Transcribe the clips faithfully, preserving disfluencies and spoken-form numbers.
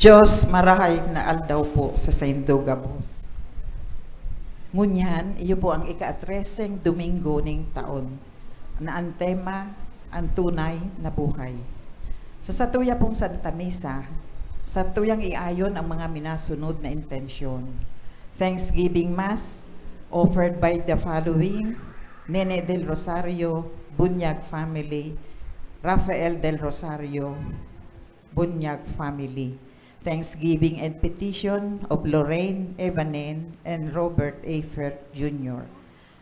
Diyos, marahay na aldaw po sa saindo gabos. Ngunyan, iyo po ang ika-treseng Domingo ning taon, na ang tema, ang tunay na buhay. Sa satuya pong Santa Misa, satuyang iayon ang mga minasunod na intensyon. Thanksgiving Mass offered by the following: Nene del Rosario, Bunyag family, Rafael del Rosario, Bunyag family. Thanksgiving and petition of Lorraine Evanen and Robert Eifert Junior.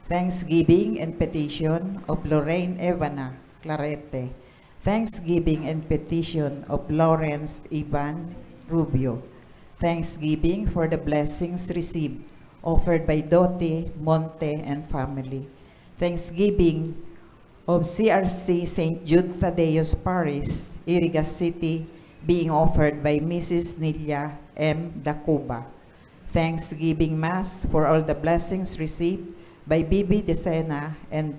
Thanksgiving and petition of Lorraine Evana Clarete. Thanksgiving and petition of Lawrence Ivan Rubio. Thanksgiving for the blessings received, offered by Doti Monte and family. Thanksgiving of C R C Saint Jude Thaddeus Parish, Iriga City, being offered by Missus Nilia M. Dacuba. Thanksgiving Mass for all the blessings received by Bibi Decena and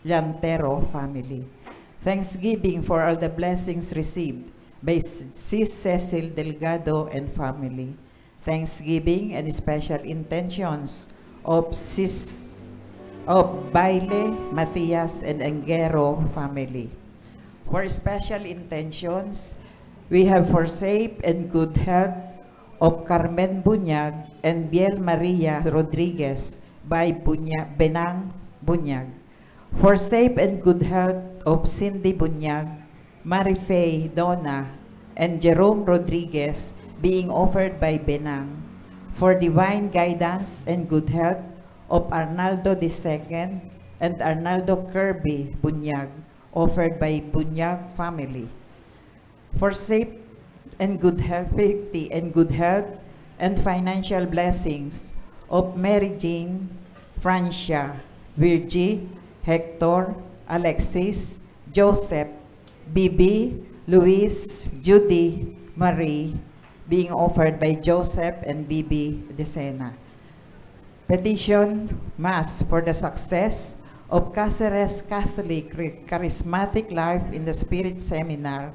Llantero family. Thanksgiving for all the blessings received by S-, Sis Cecil Delgado and family. Thanksgiving and special intentions of Sis, of Baile, Matias, and Engero family. For special intentions, we have for safe and good health of Carmen Bunyag and Biel Maria Rodriguez by Bunya-, Benang Bunyag. For safe and good health of Cindy Bunyag, Marifay Dona, and Jerome Rodriguez being offered by Benang. For divine guidance and good health of Arnaldo the second and Arnaldo Kirby Bunyag, offered by Bunyag family. For safe and good health, safety and good health, and financial blessings of Mary Jane, Francia, Virgie, Hector, Alexis, Joseph, Bibi, Luis, Judy, Marie, being offered by Joseph and Bibi Decena. Petition Mass for the success of Caceres Catholic Re-, Charismatic Life in the Spirit Seminar,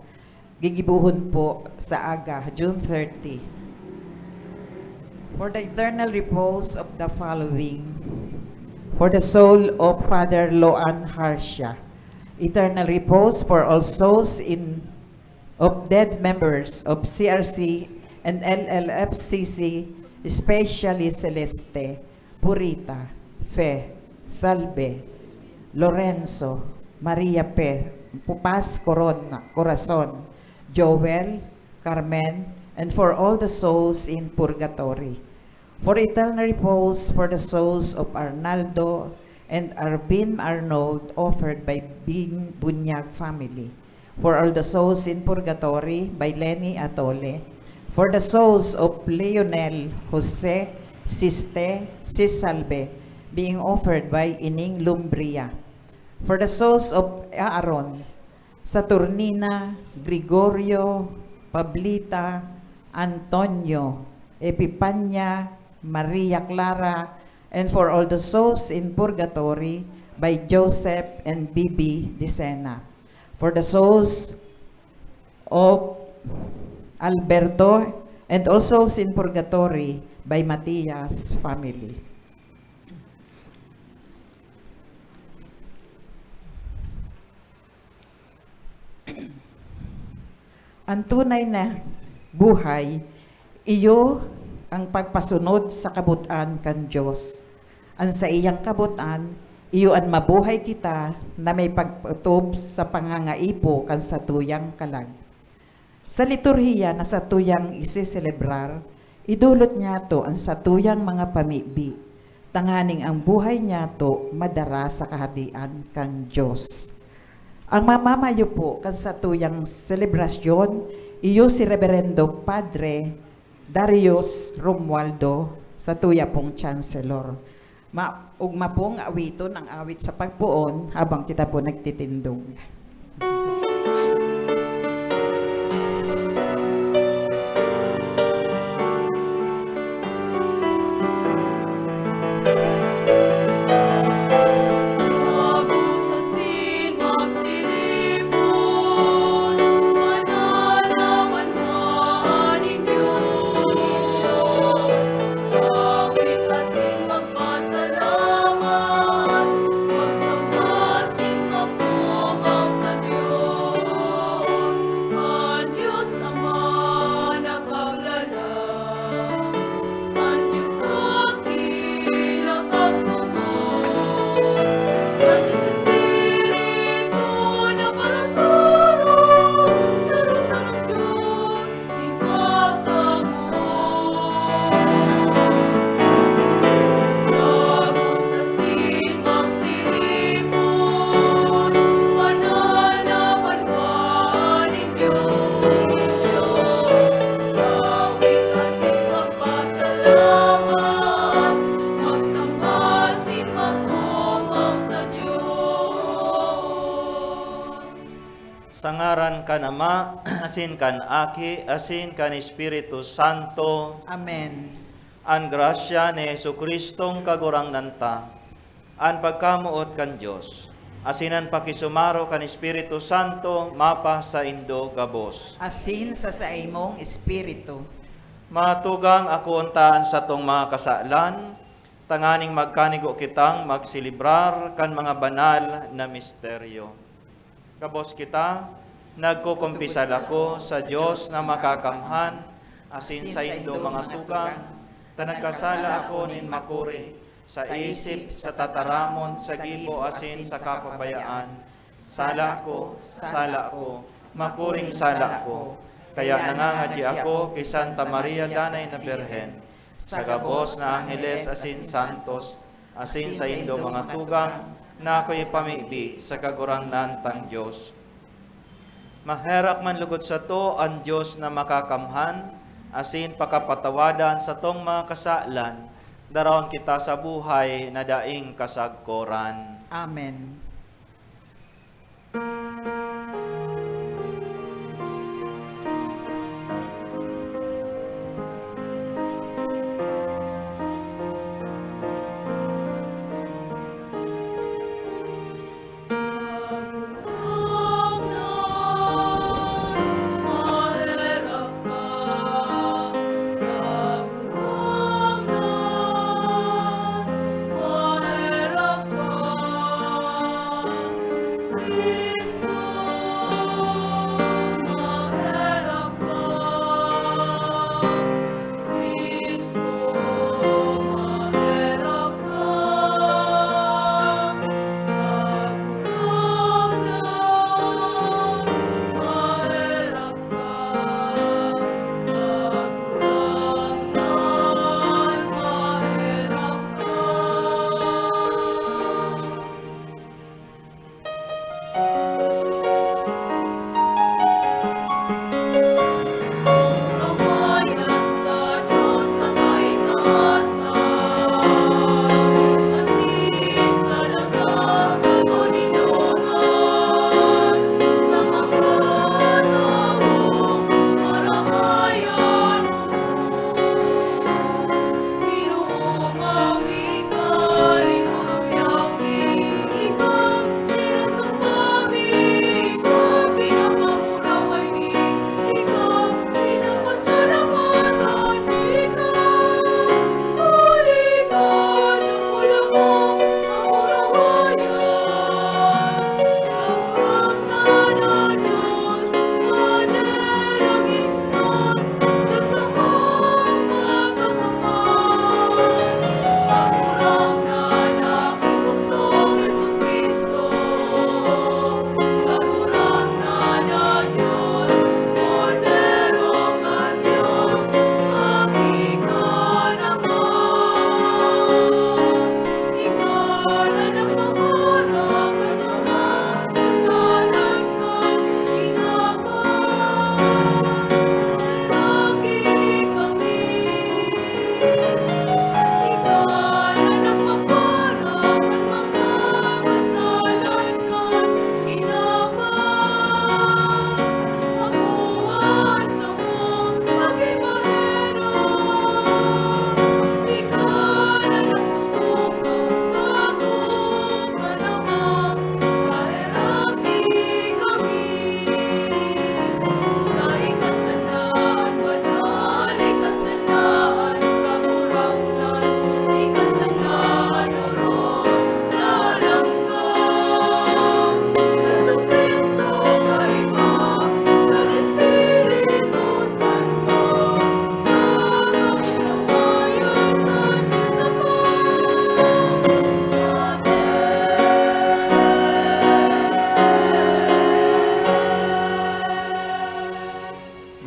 gigibohon po sa aga, June thirty. For the eternal repose of the following: for the soul of Father Loan Harcia, eternal repose for all souls in, of dead members of C R C and L L F C C, especially Celeste, Purita, Fe, Salve, Lorenzo, Maria Pe, Pupas Corona, Corazon, Joel, Carmen, and for all the souls in purgatory. For eternal repose for the souls of Arnaldo and Arvin Arnaud, offered by Bin-, Bunyag family. For all the souls in purgatory, by Lenny Atole. For the souls of Leonel, Jose, Siste, Sis Salve, being offered by Ining Lumbria. For the souls of Aaron, Saturnina, Gregorio, Pablita, Antonio, Epipania, Maria Clara, and for all the souls in purgatory, by Joseph and Bibi Dicena. For the souls of Alberto and all souls in purgatory, by Matias family. An tunay na buhay, iyo an pagpasunod sa kabot-an kan Dios. An saiyang kabot-an, iyo an mabuhay kita na may pagpatub sa pangangaipo kan satuyang kalag. Sa liturhiya na satuyang iseselebrar, idolot niyato an satuyang mga pamibi, tanganing ang buhay niyato madara sa Kahadean kan Dios. Ang mamamayo po kan satuyang selebrasyon, iyo si Reberendo Padre Darius Romualdo, satuya pong Chancellor. Ma-, ugma pong awiton ang awit sa pagpoon habang kita po nagtitindog. Ama, asin kan Aki, asin kan Espiritu Santo. Amen. An grasya ni Jesu-Cristong Kagurangnan ta, an pagkamoot kan Dios, asin an pakisumaro kan Espiritu Santo mapasaindo gabos. Asin sa saimong espiritu. Mga tugang, akoon ta an satong mga kasalan, tanganing magkanigo kitang magselebrar kan mga banal na misteryo. Gabos kita, nagkukumpisal ako sa Dios na makakamhan, asin saindo mga tugang, ta nagkasala ako nin makuri, sa isip, sa tataramon, sa gibo, asin sa kapabayaan. Sala ko, sala ko, makuring sala ko. Kaya nangangadyi ako ki Santa Maria Danay na Birhen, sa gabos na angheles asin santos, asin saindo mga tugang, na ako ipamibi sa Kagurangnan tang Dios. Maherak man lugod sato an Dios na makakamhan, asin pakapatawadan satong mga kasalan, darawon kita sa buhay na daing kasagkoran. Amen.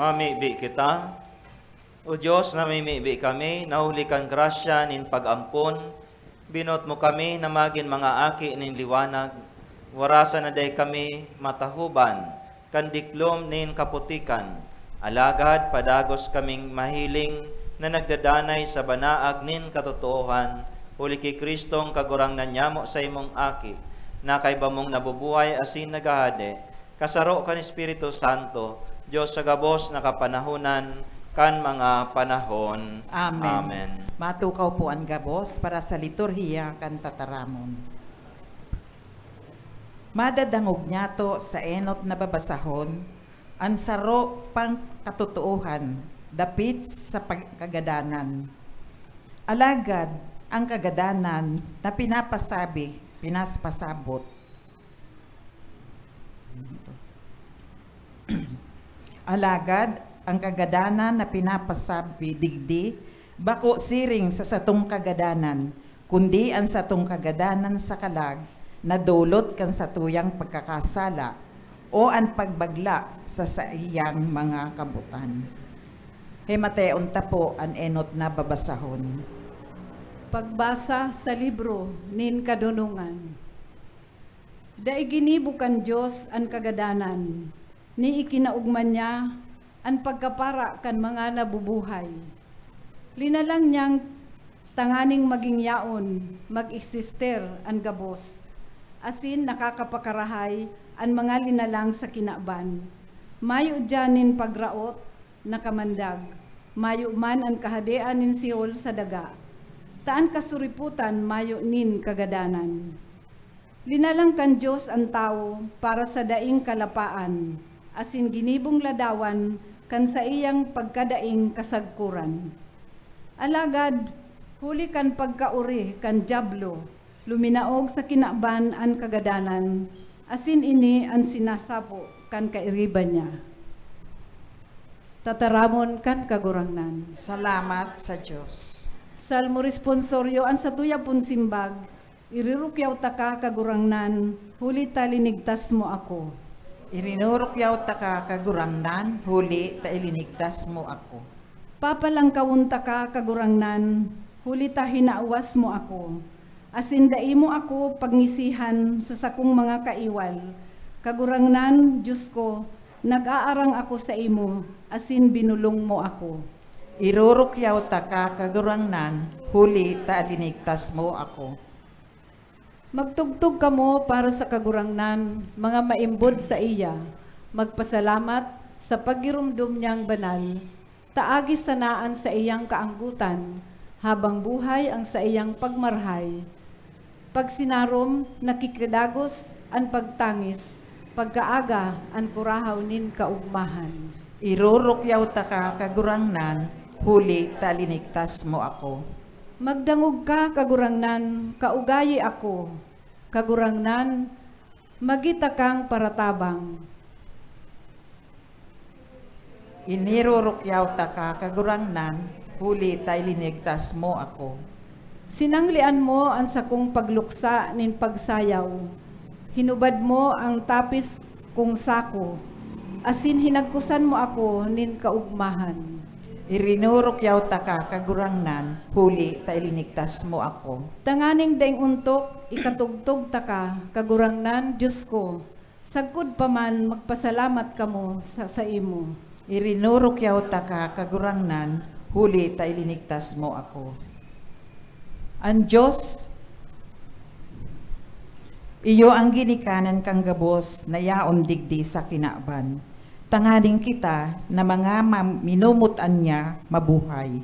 Mamibi kita. O Dios, namimibi kami na huli kan grasya nin pag-ampon, binoot mo kami na magin mga aki nin liwanag. Warasan na dai kami matahoban kan diklom nin kaputikan, alagad padagos kaming mahiling na nagdadanay sa banaag nin katotoohan, huli ki Cristong Kagurangnan nyamo, saimong Aki, na kaiba mong nabubuhay asin naghahade, Kasaro kan Espiritu Santo, Dios sa gabos na kapanahonan kan mga panahon. Amen. Amen. Matukaw po an gabos para sa liturhiya kan tataramon. Madadangog niyato sa enot na babasahon an saro pang katotoohan dapit sa pag-, kagadanan. Alagad, ang kagadanan na pinapasabi, pinaspasabot, Alagad, ang kagadanan na pinapasabi digdi, bako siring sa satong kagadanan, kundi an satong kagadanan sa kalag na dulot kan satuyang pagkakasala o an pagbagla sa saiyang mga kabotan. Himateon ta po an enot na babasahon. Pagbasa sa libro nin Kadonongan. Dai ginibo kan Dios an kagadanan, ni ikinaogma niya an pagkapara kan mga nabubuhay. Linalang niyang tanganing maging yaon, mag-eksister an gabos, asin nakakapakarahay an mga linalang sa kinaban. Mayo diyan nin pagraot, nakamandag. Mayo man an kahadean nin Seol sa daga, ta an kasuripotan mayo nin kagadanan. Linalang kan Dios an tawo para sa daing kalapaan, asin ginibong ladawan kan saiyang pagkadaing kasagkoran. Alagad, huli kan pagkaori kan Diablo, luminaog sa kinaban an kagadanan, asin ini an sinasapo kan kairiba niya. Tataramon kan Kagurangnan. Salamat sa Dios. Salmo Responsorio, an satuya pon simbag, Irirukyaw taka, Kagurangnan, huli ta linigtas mo ako. Irinurukyaw taka, Kagurangnan, huli ta ilinigtas mo ako. Papalangkawon taka, Kagurangnan, huli ta hinawas mo ako, asin dai mo ako pagngisihan sa sakong mga kaiwal. Kagurangnan, Dios ko, nag-aarang ako saimo, asin binulong mo ako. Irurukyaw taka, Kagurangnan, huli ta linigtas mo ako. Magtugtog kamo para sa Kagurangnan, mga maimbod saiya. Magpasalamat sa paggiromdom niyang banal, ta agi sana an saiyang kaanggotan, habang buhay an saiyang pagmarahay. Pagsinarom, nakikidagos an pagtangis, pagkaaga an kurahaw nin kaogmahan. Irurukyaw taka, Kagurangnan, huli ta linigtas mo ako. Magdangog ka, Kagurangnan, kaugayi ako. Kagurangnan, magi takang paratabang. Inirurukyaw taka, Kagurangnan, huli ta ilinigtas mo ako. Sinanglian mo an sakong pagluksa nin pagsayaw. Hinubad mo an tapis kong sako, asin hinagkosan mo ako nin kaogmahan. Irinurukyaw taka, Kagurangnan, huli ta ilinigtas mo ako. Tanganing daing ontok, ikatugtog taka, Kagurangnan, Dios ko, sagkod pa man magpasalamat kamo sa saimo. Irinurukyaw taka, Kagurangnan, huli ta ilinigtas mo ako. An Dios, iyo an ginikanan kan gabos na yaon digdi sa kinaban, tanganing kita na mga ma-, minumot-an niya mabuhay.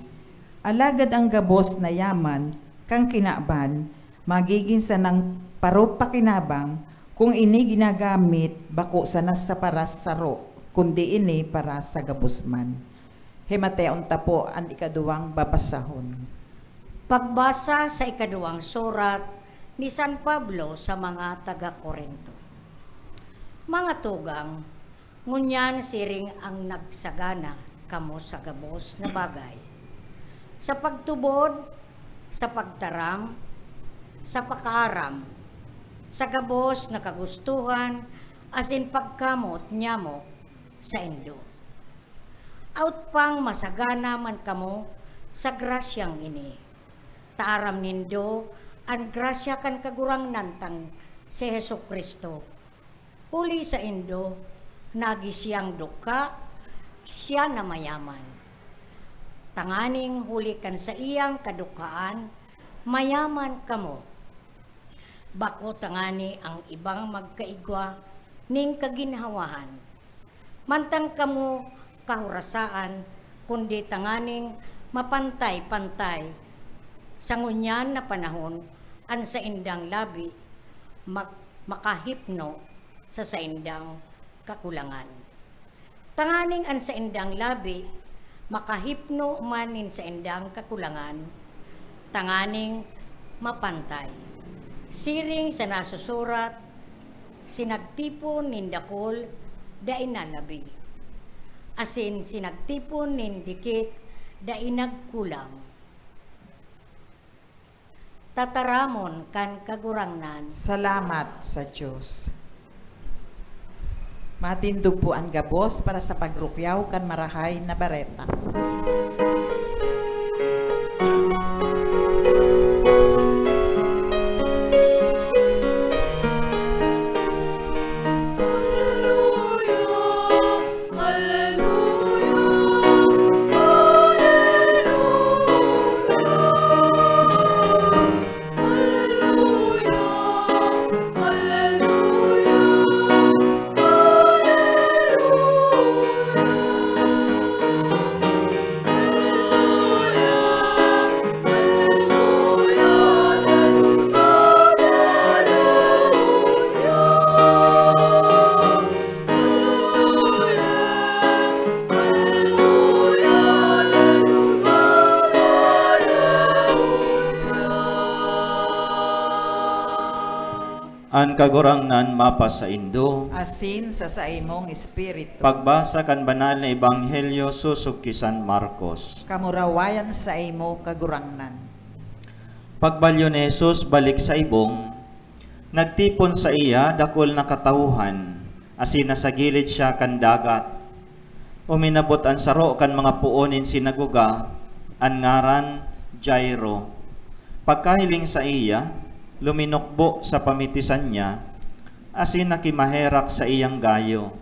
Alagad an gabos na yaman kan kinaban magigin sanang paro-pakinabang kung ini ginagamit bako sana sa para saro, kundi ini para sa gabos man. Himateon ta po an ikaduwang babasahon. Pagbasa sa ikaduwang surat ni San Pablo sa mga taga-Corinto. Mga tugang, ngunyan siring ang nagsagana kamo sa gabos na bagay, sa pagtubod, sa pagtaram, sa pakaaram, sa gabos na kagustohan, asin pagkamot nyamo saindo. Awt pang masagana man kamo sa grasyang ini, ta aram nindo an grasya kan Kagurangnan tang si Jesu-Cristo. Huli saindo, nagi siyang dukha, siya na mayaman. Tanganing huli kan saiyang kadukhaan, mayaman kamo. Bako tangani ang ibang magkaigwa ning kaginhawahan. Mantang kamo kahorasaan, kundi tanganing mapantay-pantay. Sa ngunyan na panahon, an saindang labi mak-, makahipno sa saindang kakulangan. Tanganing an saindang labi makahipno man nin saindang kakulangan, tanganing mapantay. Siring sa nasusurat, "Sinagtipon nin dakul, dai nalabi. Asin sinagtipon nin dikit, dai nagkulang." Tataramon kan Kagurangnan. Salamat sa Dios. Matindog po an gabos para sa pagrukyaw kan Marahay na Bareta. An Kagurangnan mapasaindo. Asin sa saimong espiritu. Pagbasa kan Banal na Ebanghelyo sosog ki San Marcos. Kamurawayan saimo, Kagurangnan. Pagbalyo ni Jesus balik sa ibong, nagtipon saiya dakul na katawhan, asin nasagilid siya kan dagat. Uminabot an saro kan mga poon nin sinagoga, an ngaran Jairo. Pagkahiling saiya, luminukbo sa pamitisan niya, asin nakimaherak saiyang gayo,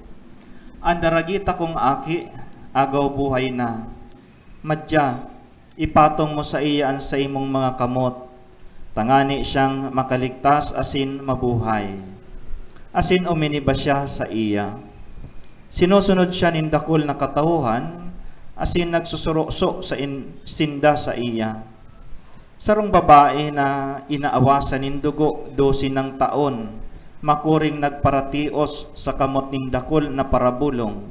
"An daragita kong aki, agaw buhay na. Madya, ipatong mo saiya an saimong mga kamot, tangani siyang makaligtas asin mabuhay." Asin uminiba siya saiya. Sinusunod siya nin dakul na katawhan, asin nagsusuroso sa in-, sinda saiya. Sarong babae na inaawasan nin dugo dose nang taon, makuring nagparatios sa kamot nin dakul na parabolong.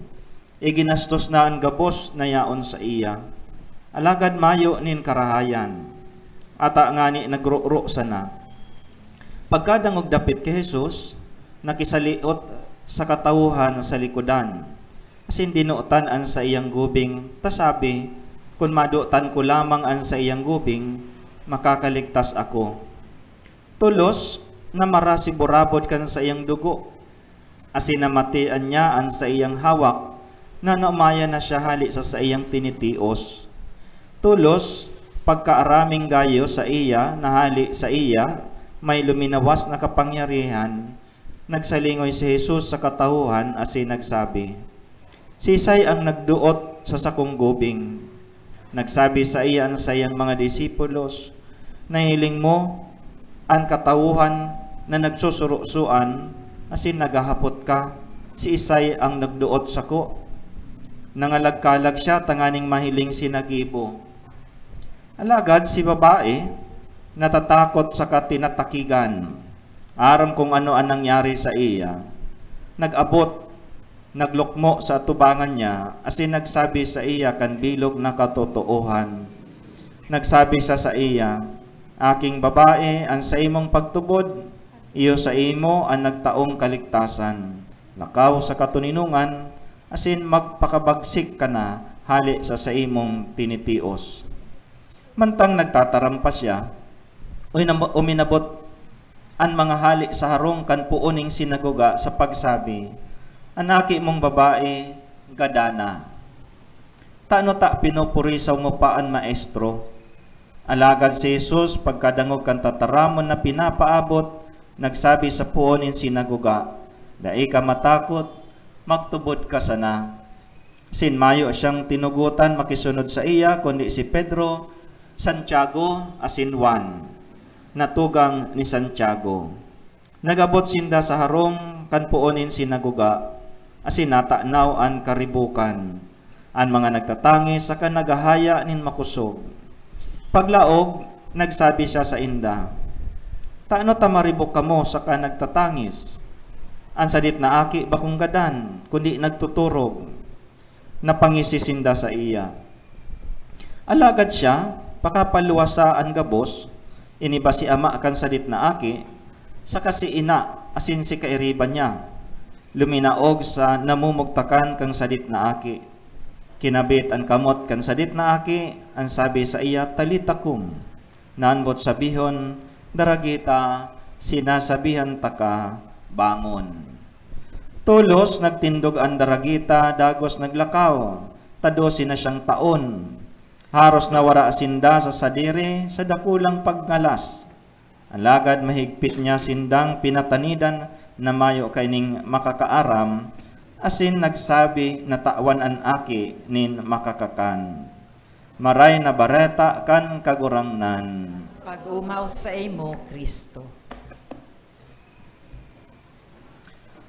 Iginastos na an gabos na yaon saiya, alagad mayo nin karahayan, ata ngani nagroro sana. Pagkadangog dapit ki Jesus, nakisaliot sa katawhan sa likodan, asin dinotan an saiyang gubing, ta sabi, "Kun madotan ko lamang an saiyang gubing, makakaligtas ako." Tolos, namara si burabod kan saiyang dugo, asin namatian niya an saiyang hawak, na naomayan na siya hale sa saiyang tinitios. Tolos, pagkaaraming gayo saiya na hale saiya may luminawas na kapangyarihan, nagsalingoy si Jesus sa katawhan asin nagsabi, "Siisay an nagdoot sa sakong gubing?" Nagsabi saiya an saiyang mga disipulos, "Nahiling mo an katawhan na nagsusurosoan, asin naghahapot ka, 'Siisay an nagdoot sako?'" Nangalagkalag siya tanganing mahiling si nagibo. Alagad si babae, natatakot saka tinatakigan, aram kung ano an nangyari saiya. Nag-abot, naglukmo sa atubangan niya, asin nagsabi saiya kan bilog na katotoohan. Nagsabi siya saiya, "Aking babae, an saimong pagtubod, iyo saimo an nagtaong kaligtasan. Lakaw sa katoninongan, asin magpakabagsik ka na hale sa saimong tinitios." Mantang nagtataram pa siya, uminab-, uminabot an mga hale sa harong kan poon ning sinagoga sa pagsabi, "An aki mong babae, gadan na. Tano ta pinupurisaw mo pa an Maestro?" Alagad si Jesus, pagkadangog kan tataramon na pinapaabot, nagsabi sa poon nin sinagoga, "Dai ka matakot, magtubod ka sana." Asin mayo siyang tinugotan makisunod saiya, kundi si Pedro, Santiago, asin Juan, na tugang ni Santiago. Nag-abot sinda sa harong kan poon nin sinagoga, asin natanaw an karibokan, an mga nagtatangis saka naghahaya nin makosog. Paglaog, nagsabi siya sainda, "Tano ta maribok kamo saka nagtatangis? An sadit na aki bakong gadan, kundi nagtuturog." Napangisi sinda saiya. Alagad siya, pakapaluwasa an gabos, iniba si ama kan sadit na aki, saka si ina asin si kairiba niya. Luminaog sa namumugtakan kan sadit na aki. Kinabit an kamot kan sadit na aki, an sabi saiya, "Talitha kum," na an boot sabihon, "Daragita, sinasabihan taka, bangon." Tolos nagtindog an daragita, dagos naglakaw, ta dose na siyang taon. Haros nawara sinda sa sadiri sa dakulang pagngalas. Alagad mahigpit niya sindang pinatanidan na mayo kaining makakaaram, asin nagsabi na tawan an aki nin makakakan. Maray na Bareta kan Kagurangnan. Pag-omaw saimo, Cristo.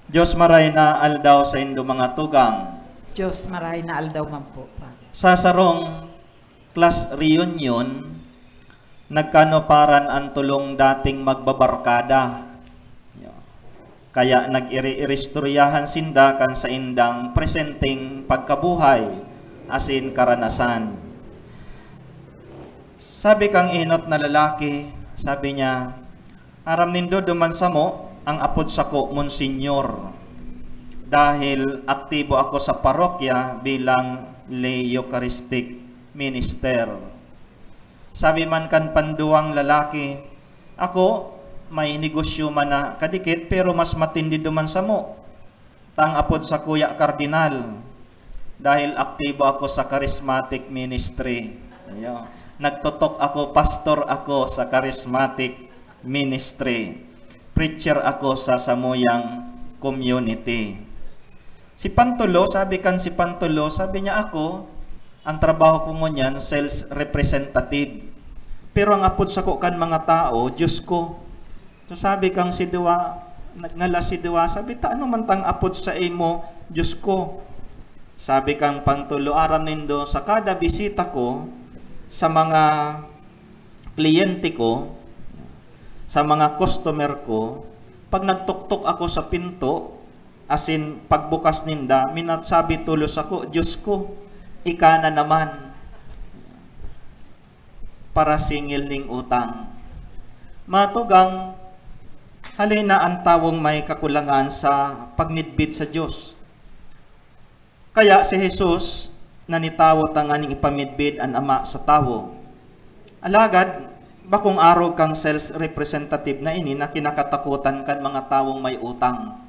Dios maray na aldaw saindo, mga tugang. Dios maray na aldaw man po, Padre. Sa sarong class reunion, nagkanuparan an tolong dating magbabarkada. Kaya nag-iri-iristoryahan sinda kan saindang presenteng pagkabuhay asin karanasan. Sabi kang enot na lalaki, sabi niya, "Aram nindo, duman samo, ang apod sako, Monsignor, dahil aktibo ako sa parokya bilang lay Eucharistic Minister." Sabi man kan panduwang lalaki, "Ako, may negosyo man na kadikit, pero mas matindi duman samo. Ta ang apod sakuya, Kardinal, dahil aktibo ako sa charismatic ministry." Ayo. "Nagtotok ako, pastor ako sa charismatic ministry. Preacher ako sa samuyang community." Si Pantulo, sabi kan si Pantulo, sabi niya, "Ako, ang trabaho ko ngunyan, sales representative. Pero ang apod sako kan mga tao, Diyos ko." So, sabi kang si duwa, nagngalas si duwa, sabi, "Tano man tang apod saimo, Diyos ko?" Sabi kang Pantulo, "Aram nindo, sa kada bisita ko sa mga kliyente ko, sa mga customer ko, pag nagtuktok ako sa pinto, asin pagbukas ninda, minasabi tolos ako, 'Diyos ko, ika na naman.'" Parasingil ning utang. Mga tugang, hali na an tawong may kakulangan sa pagmidbid sa Dios. Kaya si Jesus nanitawo tanganing ipamidbid an Ama sa tawo. Alagad, bakong arog kang sales representative na ini na kinakatakotan kan mga tawong may utang.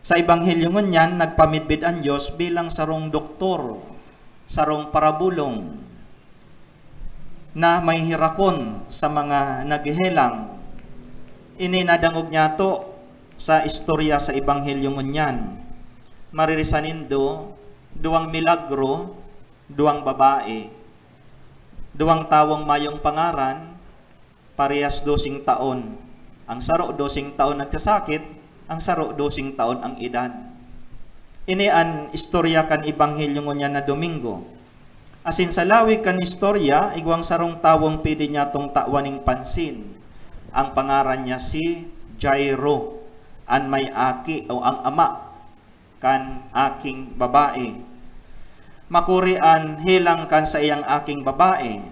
Sa Ebanghelyo ngunyan, nagpamidbid an Dios bilang sarong doktor, sarong parabolong na may hirakon sa mga naghehelang. Ini nadangog niyato sa istorya sa Ebanghelyo ngunyan. Maririsan nindo, duwang milagro, duwang babae, duwang tawong mayong pangaran, parehas doseng taon. Ang saro, doseng taon nagsasakit, ang saro, doseng taon ang edad. Ini an istorya kan Ebanghelyo ngunyan na Domingo. Asin sa lawig kan istorya, igwang sarong tawong pwede niyatong tawan ning pansin. Ang pangaran niya si Jairo, an may aki o ang ama kan aking babae. Makuri an helang kan saiyang aking babae.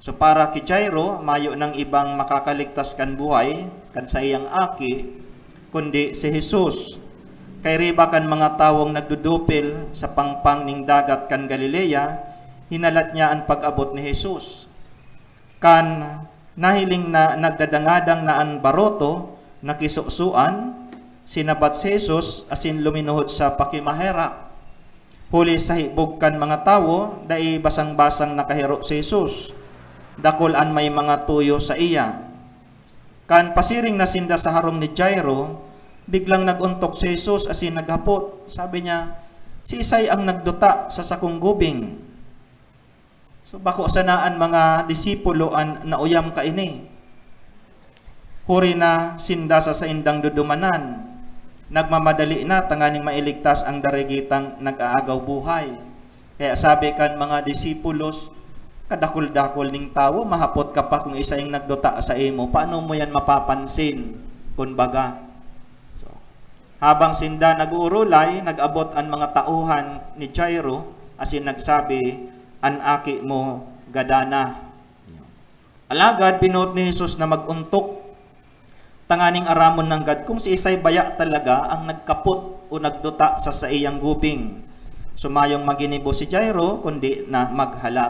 So, para ki Jairo, mayo nang ibang makakaligtas kan buhay kan saiyang aki, kundi si Jesus. Kairiba kan mga tawong nagdudupil sa pangpang ning dagat kan Galilea, hinalat niya an pag-abot ni Jesus. Kan nahiling na nagdadangadang na an baroto na kisusuan, sinabat si Jesus asin luminuhod sa pakimaherak. Huli sa hibog kan mga tawo, dai basang-basang nakahiro si Jesus. Dakul an may mga tuyo saiya. Kan pasiring na sinda sa harong ni Jairo, biglang nag-ontok si Jesus asin naghapot. Sabi niya, "Siisay ang nagduta sa sakong gubing?" So, bako sana an mga disipulo an nauyam kaini. Huri na sinda sa saindang dudumanan. Nagmamadali na tanganing mailigtas ang darigitang nag-aagaw buhay. Kaya sabi kan mga disipulos, "Kadakul-dakul ning tawo, mahapot ka pa kung isa yung nagduta sa imo. Paano mo yan mapapansin?" Kun baga. So, habang sinda nag-uurulay, nag-abot an mga tauhan ni Jairo, asin nagsabi, "An aki mo, gadan na." Alagad binuot ni Jesus na mag-ontok, tanganing aramon nanggad kung siisay baya talaga ang nagkapot o nagduta sa saiyang gubing. So, mayong maginibo si Jairo, kundi na maghalat.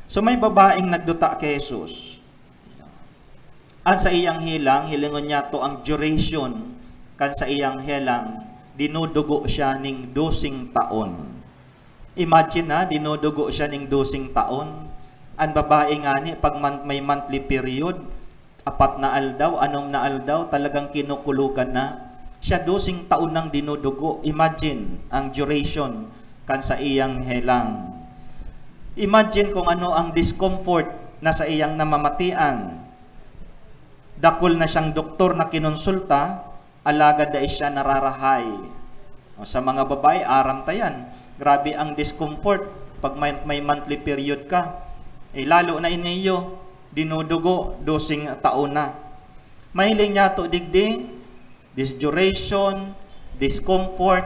So, may babaeng nagduta ki Jesus. An saiyang helang, hilingon niyato ang duration kan saiyang helang, dinudugo siya ning doseng taon. Imagine na, dinudugo siya ning doseng taon. An babae ngani, pag mon-, may monthly period, apat na aldaw, anom na aldaw, talagang kinukulogan na. Siya doseng taon nang dinudugo. Imagine ang duration kan saiyang helang. Imagine kung ano ang discomfort na saiyang namamatian. Dakul na siyang doktor na kinonsulta, alagad dai siya nararahay. O, sa mga babae, aram ta yan. Grabe ang discomfort pag may, may monthly period ka. Eh, lalo na iniyo, dinudugo, doseng taon na. Mahiling niyato digdi, duration, discomfort.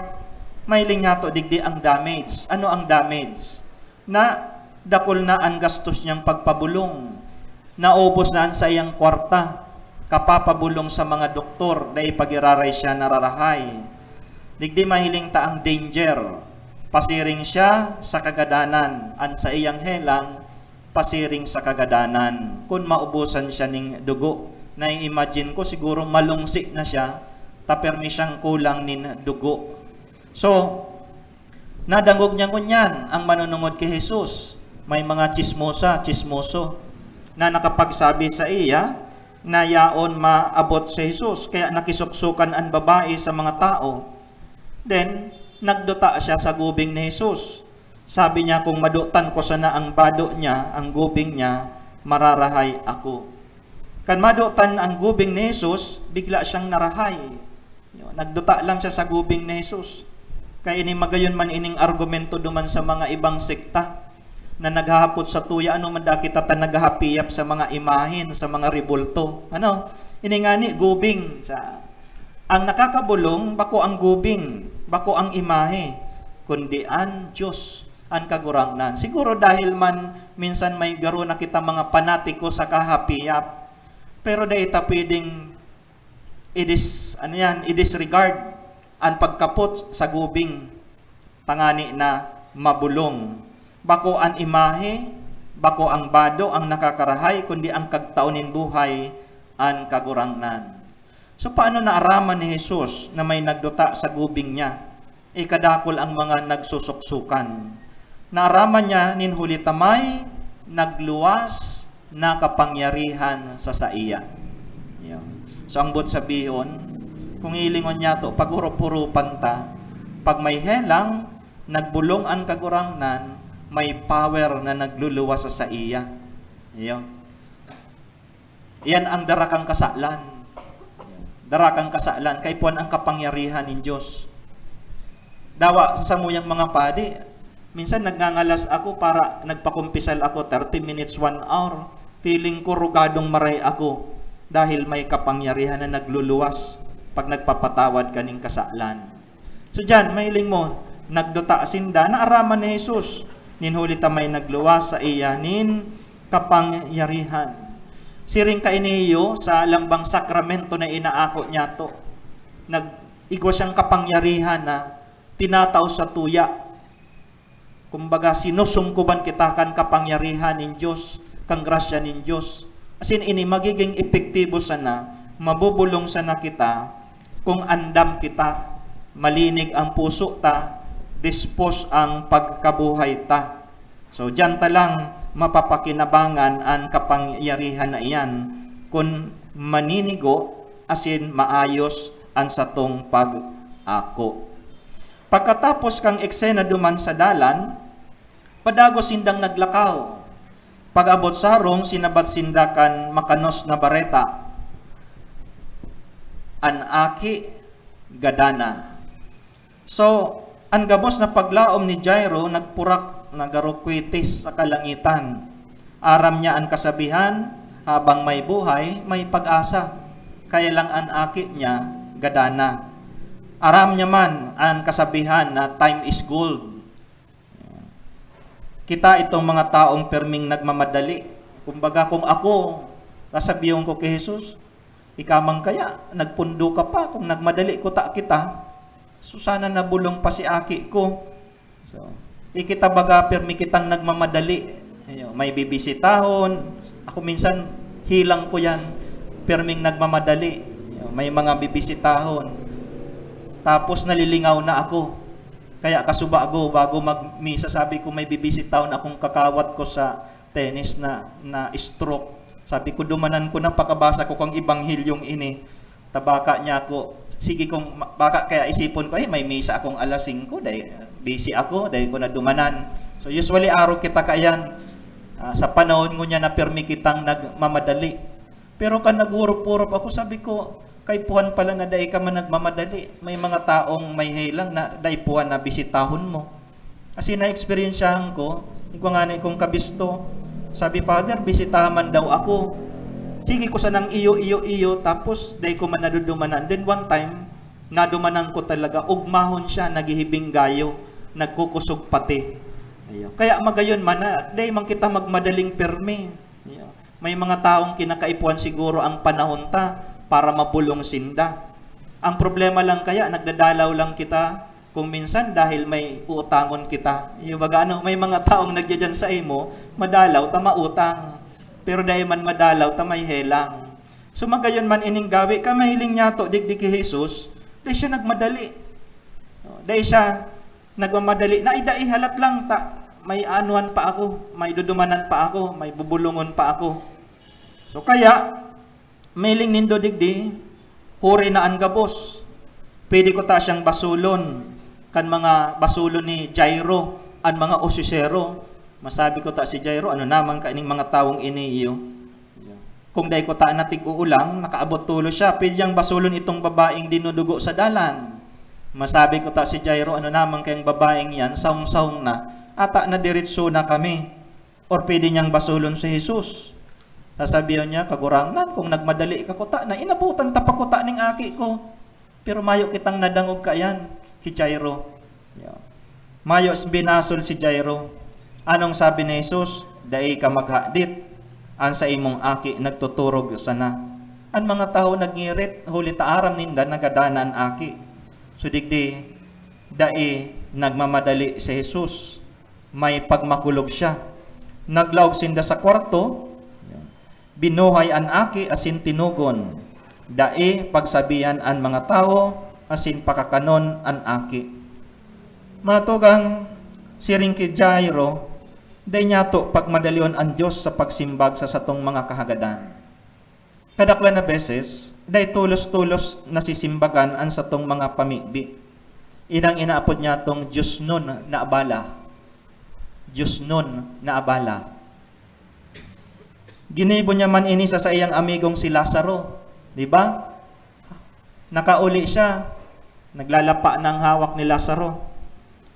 Mahiling niyato digdi ang damage. Ano ang damage? Na dakul na an gastos niyang pagpabolong. Naubos na an saiyang kwarta, kapapabolong sa mga doktor, dai pa giraray siya nararahay. Digdi mahiling ta ang danger. Pasiring siya sa kagadanan, an saiyang helang pasiring sa kagadanan. Kun maubusan siya ning dugo, nai-imagine ko siguro malungsi na siya, ta permi siyang kulang nin dugo. So, nadangog niya ngunyan ang manunungod ki Jesus. May mga tsismosa, tsismoso, na nakapagsabi saiya na yaon maabot si Jesus, kaya nakisuksukan an babae sa mga tawo. Then, nagduta siya sa gubing ni Jesus. Sabi niya, "Kung madutan ko sana ang bado niya, ang gubing niya, mararahay ako." Kan madutan ang gubing ni Jesus, bigla siyang narahay. Yun, nagduta lang siya sa gubing ni Jesus. Kaya ini magayon man ining argumento duman sa mga ibang sekta na naghahapot sa tuya, "Ano man da kita ta naghahapiyap sa mga imahen, sa mga rebulto?" Ano? Ini ngani, gubing. Sa, ang nakakabolong, bako ang gubing, bako ang imahe, kundi an Diyos, an Kagurangnan. Siguro dahil man minsan may garo na kita mga panatiko sa kahapiyap, pero dai ta pwedeng i-dis-, ano yan, i-disregard an pagkapot sa gubing, tangani na mabolong. Bako an imahe, bako ang bado ang nakakarahay, kundi ang kagtao nin buhay, an Kagurangnan. So, paano naaraman ni Jesus na may nagduta sa gubing niya? Ikadakul ang mga nagsusuksukan. Naaraman niya nin huli ta may nagluwas na kapangyarihan sa saiya. Yun. So, ang boot sabihon, kung hilingon niyato, paghurup-hurupan ta, pag may helang, nagbolong an Kagurangnan, may power na nagluluwas sa saiya. Yun. Iyan ang dara kan kasalan. Dara kan kasalan, kaipuhan ang kapangyarihan nin Diyos. Dawa sa samuyang mga padi, minsan nagngangalas ako para nagpakumpisal ako, thirty minutes, one hour. Feeling ko rugadong maray ako dahil may kapangyarihan na nagluluwas pag nagpapatawad ka nin kasalan. So diyan, mahiling mo, nagduta sinda, naaraman ni Jesus, nin huli ta may nagluwas saiya nin kapangyarihan. Siring kaini iyo sa lambang sakramento na inaako niyato. Nag-igwa siyang kapangyarihan na tinatao sa tuya. Kumbaga, sinusungkuban kita kan kapangyarihan nin Diyos, kan grasya nin Diyos. Asin ini magiging epektibo sana, mabubulong sana kita kung andam kita, malinig ang puso ta, dispos ang pagkabuhay ta. So, diyan ta lang mapapakinabangan an kapangyarihan na iyan kun maninigo asin maayos an satong pag-ako. Pagkatapos kan eksena duman sa dalan, padagos sindang naglakaw. Pag-abot sa harong, sinabat sinda kan makanos na bareta. An aki gadana. So, an gabos na paglaom ni Jairo nagpurak na garo kwitis sa kalangitan. Aram niya an kasabihan, "Habang may buhay, may pag-asa." Kaya lang an aki niya, gadana. Aram niya man an kasabihan na time is gold. Kita itong mga taong perming nagmamadali. Kumbaga, kung ako, sasabihin ko kay Jesus, "Ika man kaya, nagpundo ka pa kung nagmadali kuta kita. So, sana nabulong pa si aki ko." So, ikita baga, permi kitang nagmamadali. Ayo, may bibisitahon. Ako minsan, hilang ko yan. Perming nagmamadali. Ayo, may mga bibisitahon. Tapos nalilingaw na ako. Kaya kasubago, bago magmisa, sabi ko, "May bibisitahon akong kakawat ko sa tennis na, na stroke." Sabi ko, "Dumanan ko na, pakabasa ko kang ebanghelyong ini." Tabaka niya ako, sige kong, ma-, baka kaya isipon ko, "Ay, may misa akong alas singko, dai, busy ako, dai ko na dumanan." So, usually, arog kita kayan. Ah, sa panahon ngunyan na permi kitang nagmamadali. Pero kan nag-urop-urop ako, sabi ko, "Kaipuhan pala na dai ka man nagmamadali. May mga taong may helang na dai puhan na bisitahon mo." Kasi naeksperyensyahan ko, igwa ngani kong kabisto, sabi, "Father, bisitahan man daw ako." Sige ko sanang iyo, iyo, iyo, tapos dai ko man nadudumanan. Then one time, nadumanan ko talaga, ugmahon siya, naghihibing gayo, nagkukusog pati. Ayo. Kaya magayon man na, dai man kita magmadaling permi. Ayo. May mga taong kinakaipuhan siguro ang panahon ta para mabulong sinda. Ang problema lang kaya, nagdadalaw lang kita kung minsan dahil may uutangon kita. Yung baga ano, may mga taong nagdyan sa imo, madalaw ta mautang. Pero dai man madalaw ta may helang. So magayon man ining gawi, kamahiling niya to digdi ki Jesus, dai siya nagmadali. Dai siya nagmamadali na, "Ay, dai, halat lang ta, may anuhan pa ako, may dudumanan pa ako, may bubulungon pa ako." So kaya, mahiling nindo digdi, huri na an gabos. Pwede ko ta siyang basulon, kan mga basulon ni Jairo, an mga osisero. Masabi ko ta si Jairo, "Ano naman kaining mga tawong ini iyo?" Kung dai ko ta na tig-uulang, nakaabot tolos siya, pwede niyang basulon itong babaeng dinudugo sa dalan. Masabi ko ta si Jairo, "Ano naman kayang babaeng yan, sahong-sahong na, ata na diretso na kami." Or pwede niyang basulon si Jesus. Sasabihin niya, "Kagurangnan, kung nagmadali ka kuta na, inabutan ta pa kuta ning aki ko." Pero mayo kitang nadangog kaiyan ki Jairo. Mayo binasol si Jairo. Anong sabi ni Jesus? "Dai ka maghadit. An saimong aki nagtuturog sana." An mga tawo nagngirit, huli ta aram ninda na gadana an aki. So, digdi, dai nagmamadali si Jesus. May pagmakulog siya. Naglaog sinda sa kwarto. Binuhay an aki asin tinugon. Dai pagsabihan an mga tawo asin pakakanon an aki. Mga tugang, siring ki Jairo, dai niyato pagmadalion an Dios sa pagsimbag sa satong mga kahagadan. Kadaklan na beses, dai tolos-tolos nasisimbagan an satong mga pamibi. Inang inaapod niyatong diosnon na abala. Diosnon na abala. Ginibo niya man ini sa saiyang amigong si Lazaro, di ba? Nakauli siya, naglalapa na ang hawak ni Lazaro.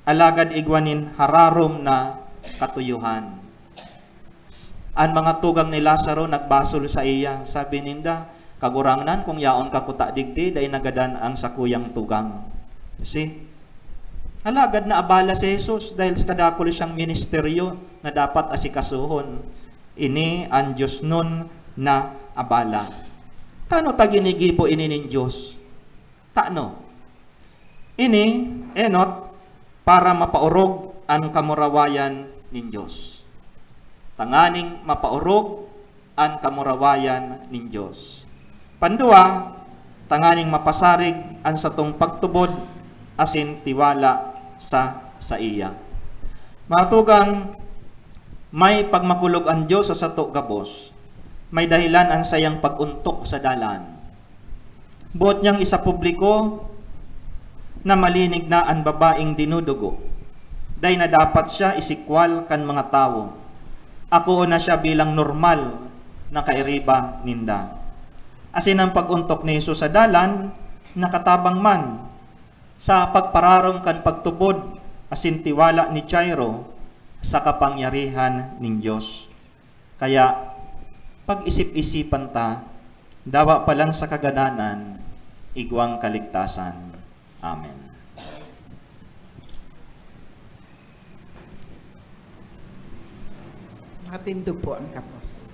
Alagad igwa nin hararom na katuyohan. An mga tugang ni Lazaro nagbasol saiya. Sabi ninda, "Kagurangnan, kung yaon ka kuta digdi, dai nagadan ang sakuyang tugang." You see? Alagad naabala si Jesus dahil kadakul siyang ministeryo na dapat asikasuhon. Ini an diosnon na abala. Tano ta ginigibo ini nin Dios? Tano? Ini, enot, para mapaorog an kamurawayan nin Dios. Tanganing mapaorog an kamurawayan nin Dios. Pandua, tanganing mapasarig an satong pagtubod asin tiwala sa saiya. Mga tugang, may pagmakulog an Dios sa sato gabos. May dahilan an saiyang pag-ontok sa dalan. Boot niyang isapubliko na malinig na an babaeng dinudugo. Dai na dapat siya isikwal kan mga tawo. Akoon na siya bilang normal na kairiba ninda. Asin ang pag-ontok ni Jesus sa dalan, nakatabang man sa pagpararom kan pagtubod asin tiwala ni Jairo sa kapangyarihan nin Dios. Kaya, pag-isip-isipan ta, dawa pa lang sa kagadanan, igwang kaligtasan. Amen. Matindog po ang kapos.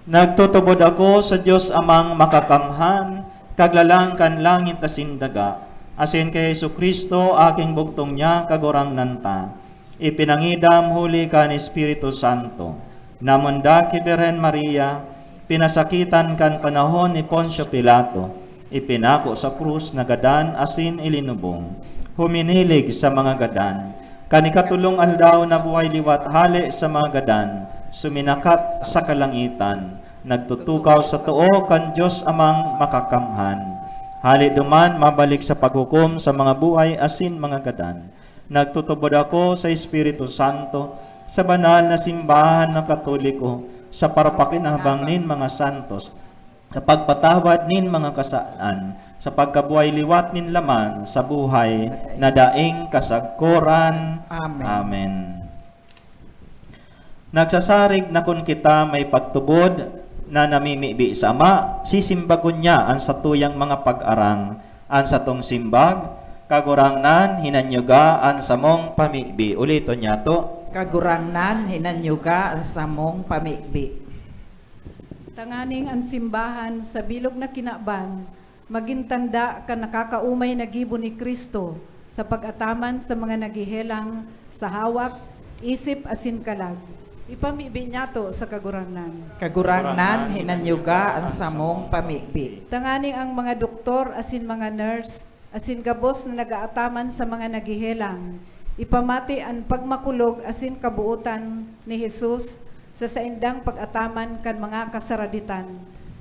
Nagtutubod ako sa Dios Amang Makakamhan, Kaglalang kan langit asin daga, asin ki Jesu-Cristo, aking bugtong niya, Kagurangnan ta, ipinangidam huli kan Espiritu Santo, namundag ki Birhen Maria, pinasakitan kan panahon ni Poncio Pilato, ipinako sa krus, nagadan asin ilinubong. Huminilig sa mga gadan. Kan ikatolong aldaw, nabuhay liwat hale sa mga gadan, suminakat sa kalangitan, nagtutukaw sa too kan Dios Amang Makakamhan. Hale duman, mabalik sa paghukom sa mga buhay asin mga gadan. Nagtutubod ako sa Espiritu Santo, sa banal na simbahan na Katoliko, sa parapakinabang nin mga santos, sa pagpatawad nin mga kasalan, sa pagkabuhay liwat nin laman, sa buhay na daing kasagkoran. Amen. Amen. Nagsasarig na kun kita may pagtubod na namimibi sa Ama, sisimbagon niya an satuyang mga pag-arang. An satong simbag, Kagurangnan, hinanyuga an samong pamibi. Uliton niyato. Kagurangnan, hinanyuga an samong pamibi. Tanganing an simbahan sa bilog na kinaban magin tanda kan nakakaomay na gibo ni Cristo sa pag-ataman sa mga naghehelang sa hawak, isip asin kalag. Ipamibi niyato sa Kagurangnan. Kagurangnan, hinanyuga an samong pamibi. Tanganing ang mga doktor asin mga nurse asin gabos na nag-aataman sa mga naghehelang, ipamati an pagmakulog asin kabootan ni Jesus sa saindang pag-ataman kan mga kasaraditan.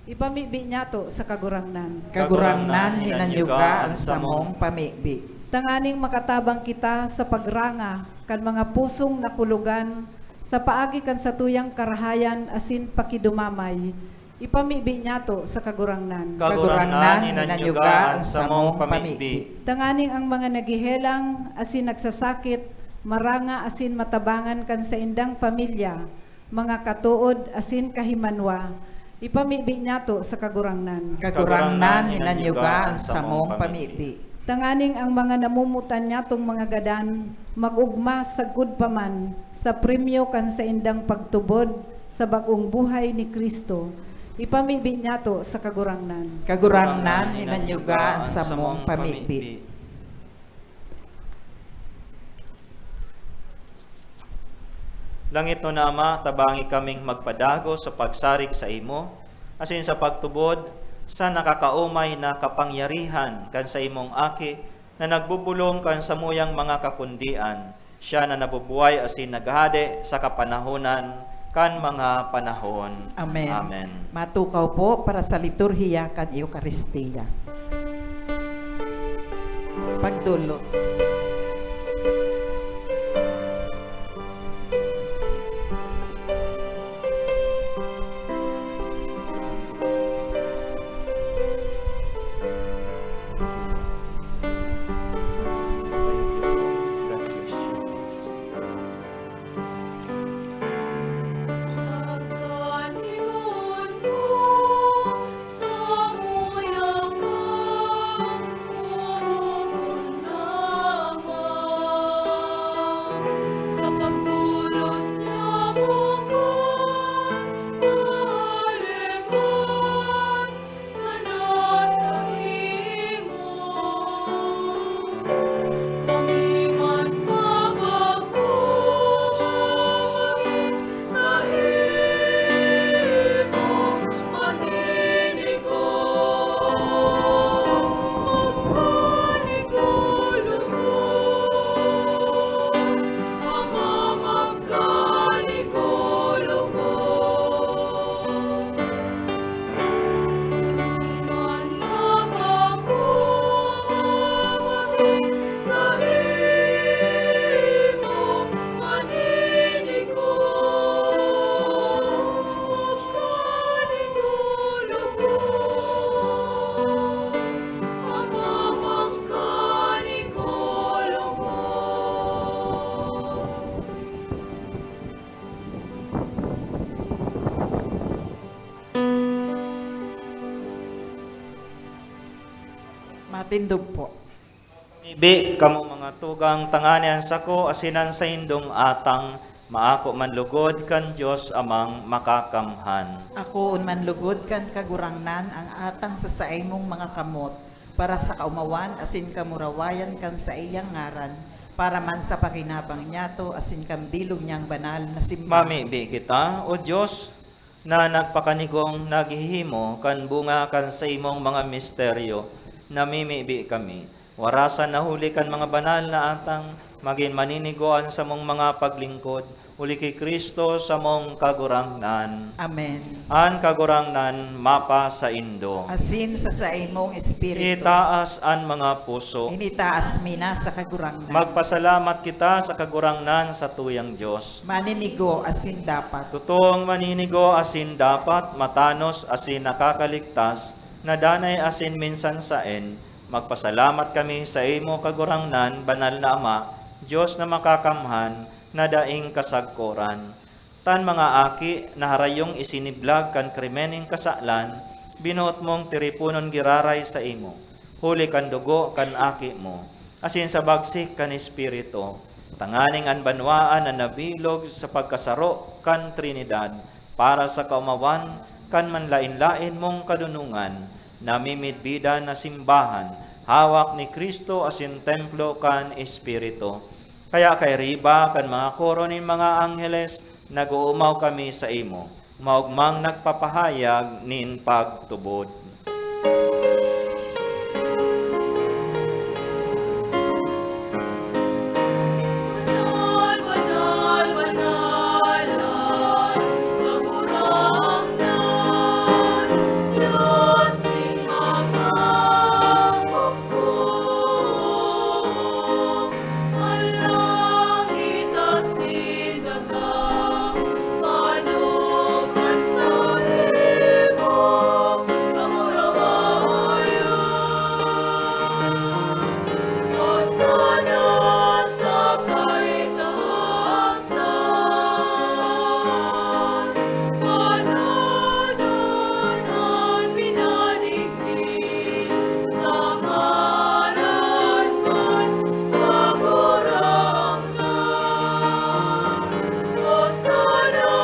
Ipamibi niyato sa Kagurangnan. Kagurangnan, hinanyuga an samong pamibi. Tanganing makatabang kita sa pagranga kan mga pusong nakulogan sa paagi kan satuyang karahayan asin pakidumamay, ipamibi niyato sa Kagurangnan. Kagurangnan, hinanyuga an samong pamibi. Tanganing ang mga naghehelang asin nagsasakit, maranga asin matabangan kan saindang pamilya, mga katood asin kahimanwa, ipamibi niyato sa Kagurangnan. Kagurangnan, hinanyuga an samong pamibi. Tanganing ang mga namumutan niyatong mga gadan mag-ogma sagkod pa man sa premyo kan saindang pagtubod sa bag-ong buhay ni Cristo, ipamibi niyato sa Kagurangnan. Kagurangnan, hinanyuga an samong pamibi. Langitnon na Ama, tabangi kaming magpadagos sa pagsarig saimo, asin sa pagtubod sa nakakaomay na kapangyarihan kan saimong Aki na nagbubolong kan samuyang mga kakundian, siya na nabubuhay asin naghahade sa kapanahonan kan mga panahon. Amen. Amen. Matukaw po para sa liturhiya kan Eukaristia. Pagdulot. Tindog po. Mibi kamo, mga tugang, tanganing an sako asin an saindong atang maako man lugod kan Dios Amang Makakamhan. Akoon man lugod kan Kagurangnan ang atang sa saimong mga kamot, para sa kaomawan asin kamurawayan kan saiyang ngaran, para man sa pakinabang niyato asin kan bilog niyang banal na simbahan. Mamibi kita, O Dios, na nagpakanigong naghihimo kan bunga kan saimong mga misteryo, namimibi kami. Warasan na huli kan mga banal na atang, magin maninigo an samong mga paglingkod, huli ki Cristo samong Kagurangnan. Amen. An Kagurangnan mapasaindo. Asin sa saimong espiritu. Itaas an mga puso. Initaas mi na sa Kagurangnan. Magpasalamat kita sa Kagurangnan, satuyang Dios. Maninigo asin dapat. Totoong maninigo asin dapat, matanos asin nakakaligtas, na danay asin minsan saen, magpasalamat kami saimo, Kagurangnan, Banal na Ama, Dios na Makakamhan, na daing kasagkoran. Tan mga aki na harayong isiniblag kan krimen nin kasalan, binoot mong tiriponon giraray saimo, huli kan dugo kan Aki mo, asin sa bagsik kan Espiritu, tanganing an banwaan na nabilog sa pagkasaro kan Trinidad, para sa kaomawan kan manlaen-laen mong kadonongan, namimidbidan na simbahan, hawak ni Cristo asin templo kan Espiritu. Kaya kairiba kan mga koro nin mga angheles, nag-oomaw kami saimo, maogmang nagpapahayag nin pagtubod. Banal, banal, banal an Kagurangnan, Dios nin mga hukbo. An langit asin daga, panukan sa imo kamurawayan. Hosana sa kaitaasan. Manonon an pinadigdi sa ngaran kan Kagurangnan. Hosana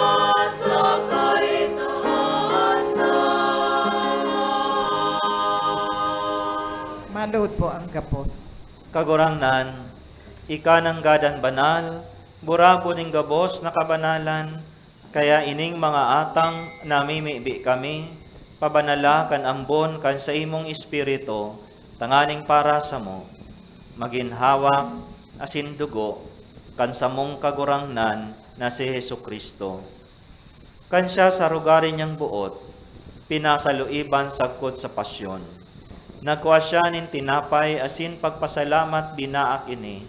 sa kaitaasan. Maluhod po ang gabos. Kagurangnan, ika nanggad an banal, burago nin gabos na kabanalan, kaya ining mga atang namimibi kami, pabanala kan ambon kan saimong Espiritu, tanganing para samo, magin hawak asin dugo kan samong Kagurangnan na si Jesu-Cristo. Kan siya sa arogarin niyang boot, pinasaluiban sagkod sa pasyon, nagkua siya nin tinapay asin pagpasalamat binaak ini,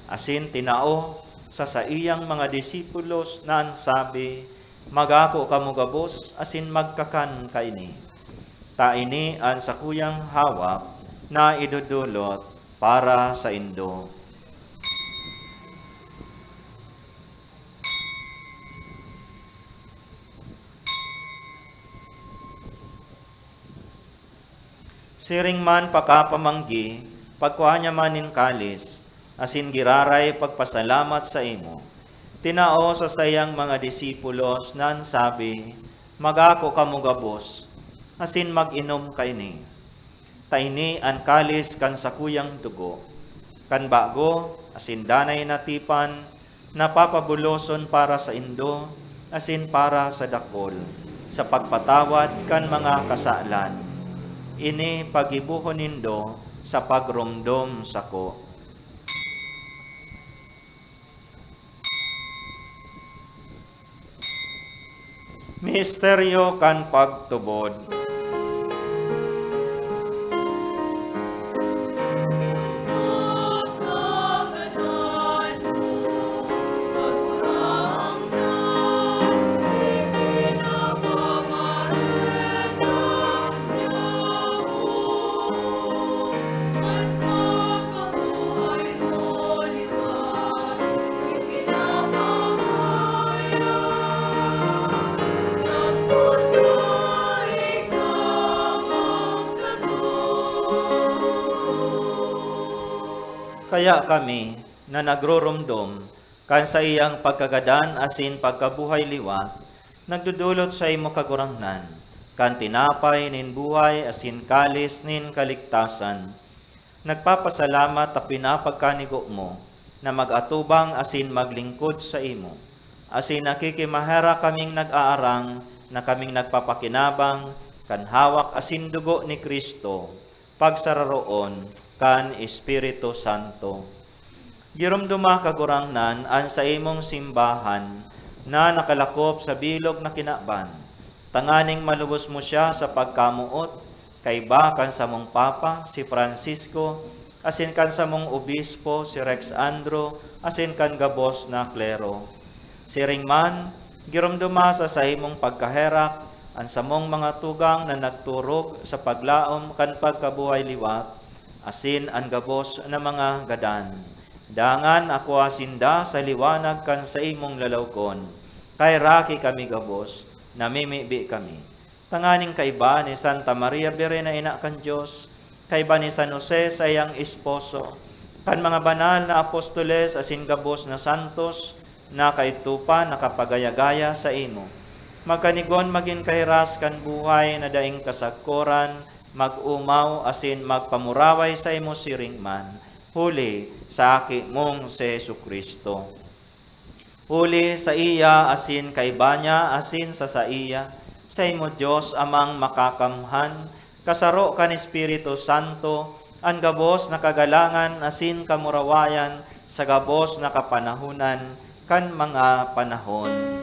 asin tinao sa saiyang mga disipulos na an sabi, "Mag-ako kamo gabos asin magkakan kaini, ta ini an sakuyang hawak na idodolot para saindo." Siring man pakapamanggi, pagkua niya man nin kalis, asin giraray pagpasalamat saimo, tinao sa saiyang mga disipulos na an sabi, "Mag-ako kamo gabos, asin mag-inom kaini." Ta ini an kalis kan sakuyang dugo, kan bago asin danay na tipan, na papabuloson para saindo asin para sa dakul, sa pagpatawad kan mga kasalan. Ini paggibohon nindo sa pagromdom sako. Misteryo kan pagtubod. Kaya kami na nagrurumdom kan saiyang pagkagadan asin pagkabuhay liwat, nagdodolot saimo, Kagurangnan, kan tinapay nin buhay asin kalis nin kaligtasan. Nagpapasalamat ta pinapagkanigo mo na mag-atubang asin maglingkod saimo, asin nakikimaherak kaming nag-aarang na kaming nagpapakinabang kan hawak asin dugo ni Cristo, pagsararoon kan Espiritu Santo. Giromdoma, Kagurangnan, an saimong simbahan na nakalakop sa bilog na kinaban, tanganing malubos mo siya sa pagkamoot, kaiba kan samong Papa, si Francisco, asin kan samong Obispo, si Rex Andro, asin kan gabos na klero. Siring man, giromdoma sa saimong pagkaherak an samong mga tugang na nagturog sa paglaom kan pagkabuhay liwat, asin an gabos na mga gadan. Dangan akua sinda sa liwanag kan saimong lalawgon. Kaheraki kami gabos, namimibi kami. Tanganing kaiba ni Santa Maria Birhen na Ina kan Dios, kaiba ni San Jose, saiyang esposo, kan mga banal na apostoles asin gabos na santos na kaidto pa nakapagaya-gaya saimo. Magkanigon magin kahiras kan buhay na daing kasagkoran, mag-omaw asin magpamuraway saimo siring man, huli sa Aki mong si Jesu-Cristo. Huli saiya asin kaiba niya asin sa saiya, saimo Dios Amang Makakamhan, kasaro kan Espiritu Santo, an gabos na kagalangan asin kamurawayan sa gabos na kapanahonan kan mga panahon.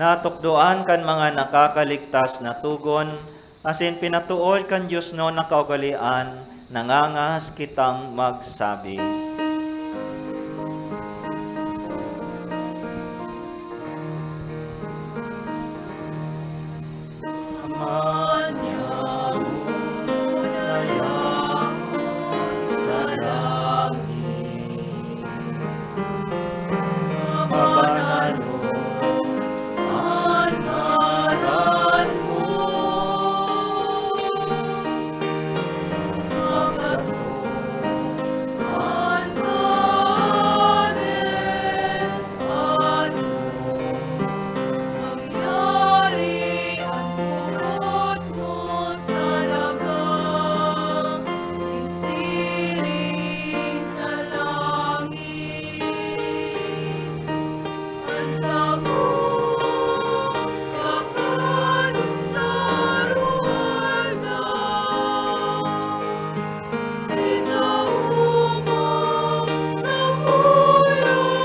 Natukdoan kan mga nakakaligtas na togon, asin pinatool kan diosnon na kaugalean, nangangahas kitang magsabi. Ama nyamo na yaon sa langit, mabanalon an ngaran mo, magkatong an ngaran mo, mangyari an boot mo sa daga, nin siring sa langit. An samong kakanon sa aroaldaw, itao mo sa puyang-puyang,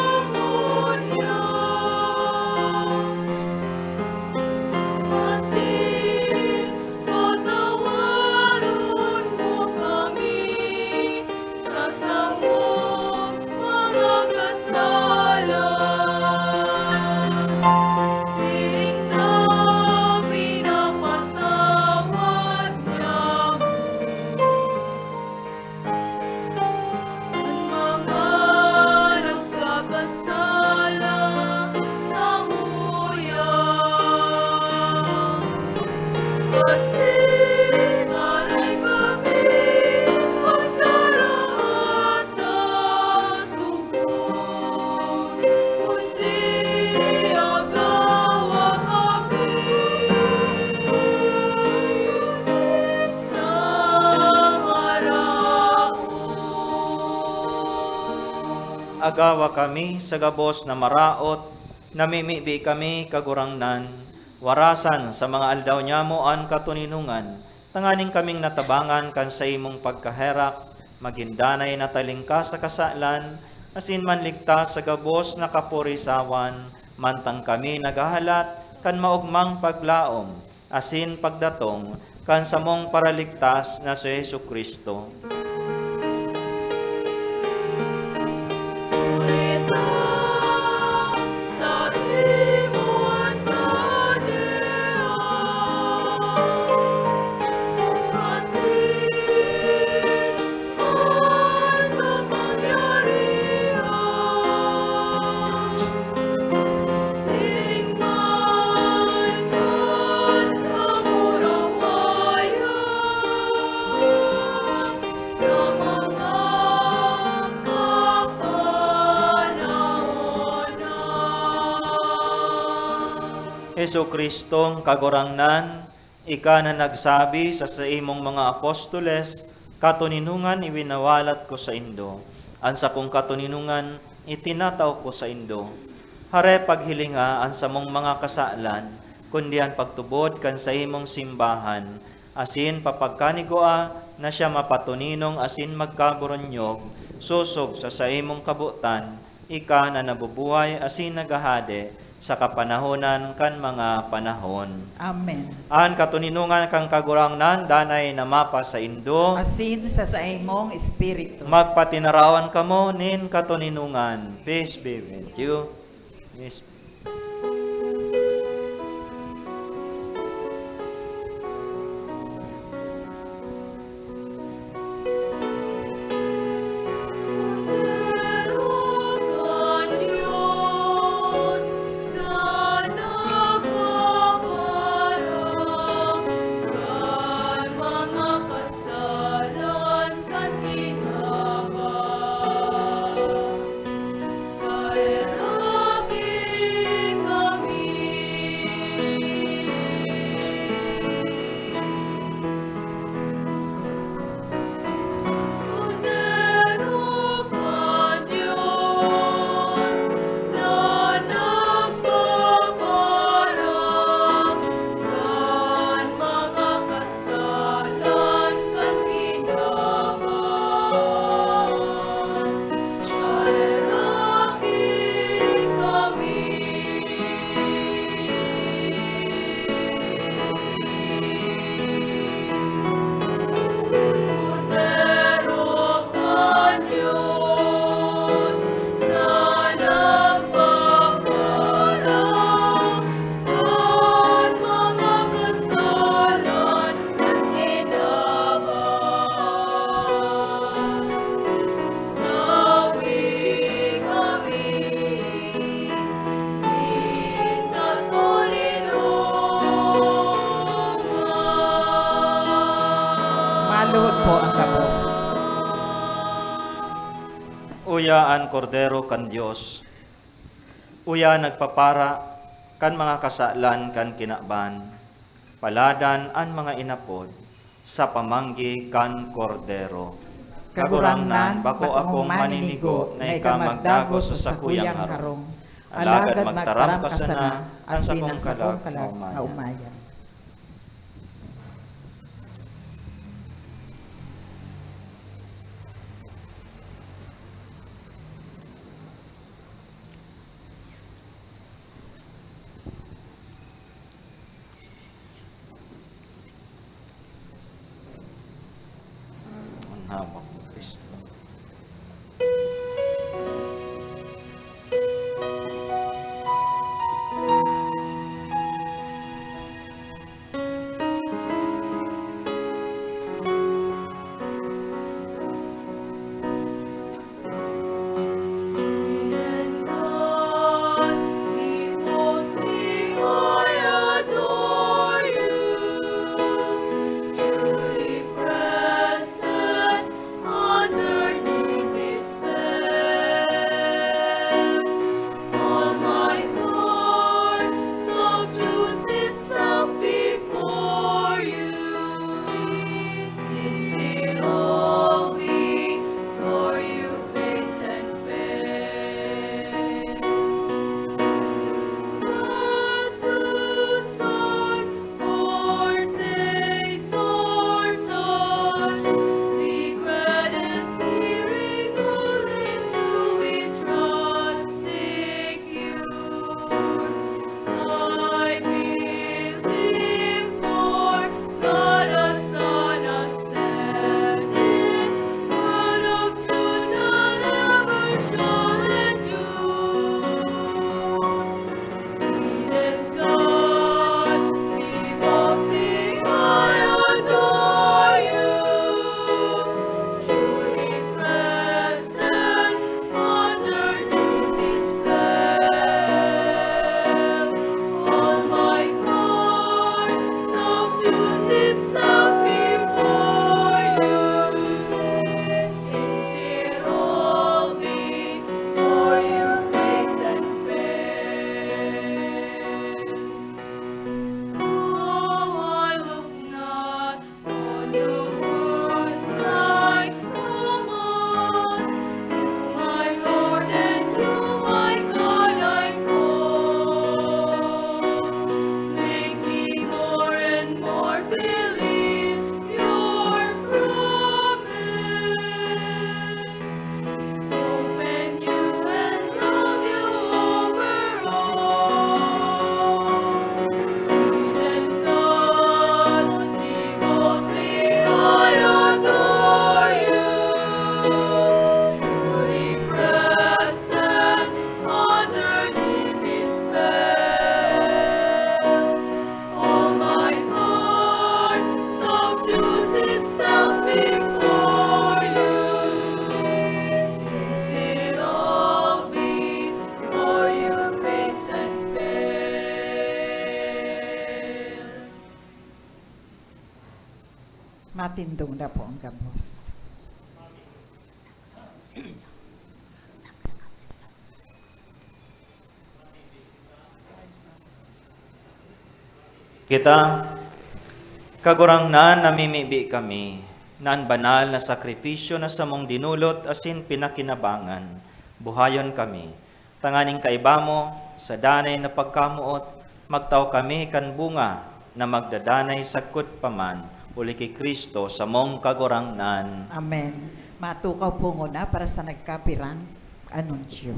asin patawaron mo kami sa samong mga kasalan, siring na pinapatawad niamo an mga nagkakasala samuya. Asin aray kami pagdaraha sa sugod, kundi agawa kami sa maraot. Agawa kami sa gabos na maraot, namimibi kami, Kagurangnan, warasan sa mga aldaw nyamo an katoninongan, tanganing kaming natabangan kan saimong pagkaherak, magin danay na talingkas sa kasalan, asin manligtas sa gabos na kaporisawan, mantang kami naghahalat kan maogmang paglaom, asin pagdatong kan samong Paraligtas na si Jesu-Cristo. Jesu-Cristong Kagurangnan, ika na nagsabi sa saimong mga apostoles, "Katoninongan iwinawalat ko saindo, an sakong katoninongan itinatao ko saindo." Hare paghilinga an samong mga kasalan, kundi an pagtubod kan saimong simbahan, asin papagkanigua na siya mapatoninong asin magkaboronyog, sosog sa saimong kabotan, ika na nabubuhay asin naghahade sa kapanahonan kan mga panahon. Amen. An katoninongan kan Kagurangnan danay na mapasaindo. Asin sa saimong espiritu. Magpatinarawan kamo nin katoninongan. Peace be with you. Yes. Maluhod po ang gabos. Uya an Kordero kan Dios. Uya nagpapara kan mga kasalan kan kinaban. Paladan an mga inapod sa pamanggi kan Kordero. Kagurangnan, bako akong maninigo na ika magdagos sa sakuyang harong. Alagad magtaram ka sana, an sakong kalag maomayan. An hawak ni Cristo. Tindog na po ang gabos. Kita, Kagurangnan, namimibi kami na an banal na sakrifisyo na samong dinulot asin pinakinabangan, buhayon kami, tanganing kaiba mo, sa danay na pagkamoot, magtao kami kan bunga na magdadanay sagkod pa man, huli ki Cristo, samong Kagurangnan. Amen. Matukaw po nguna para sa nagkapirang anunsyo.